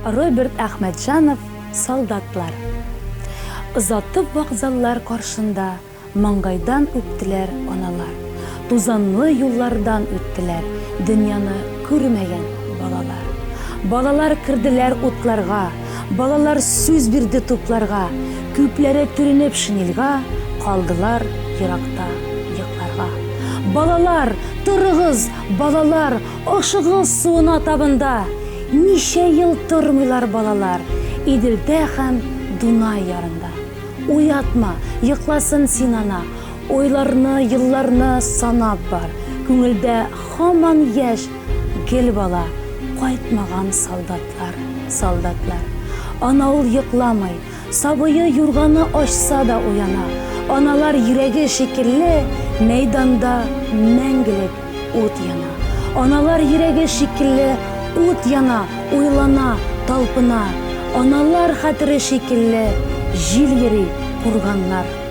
Роберт Әхмәтҗанов Солдатлар. Озатып вокзаллар каршында Маңгайдан үптеләр аналар. Тузанлы юллардан үттеләр Дөньяны күрмәгән балалар. Балалар керделәр утларга, Балалар сүз бирде тупларга, Күпләре төренеп шинельга Калдылар еракта йокларга. Балалар, торыгыз, балалар, Ашыгыз суына табында! Ничә ел тормыйлар балалар Иделдә һәм Дунай ярында. Уятма, йокласын син, ана, Уйларны, елларны санап бар. Күңелдә һаман яшь, гел бала, Кайтмаган солдатлар, солдатлар. Ана ул йокламый, сабые юрганы ачса да уяна. Аналар йөрәге шикелле мәйданда мәңгелек ут яна. Аналар йөрәге шикелле ут яна, уйлана, талпына. Аналар хәтере шикелле җил йөри курганнар.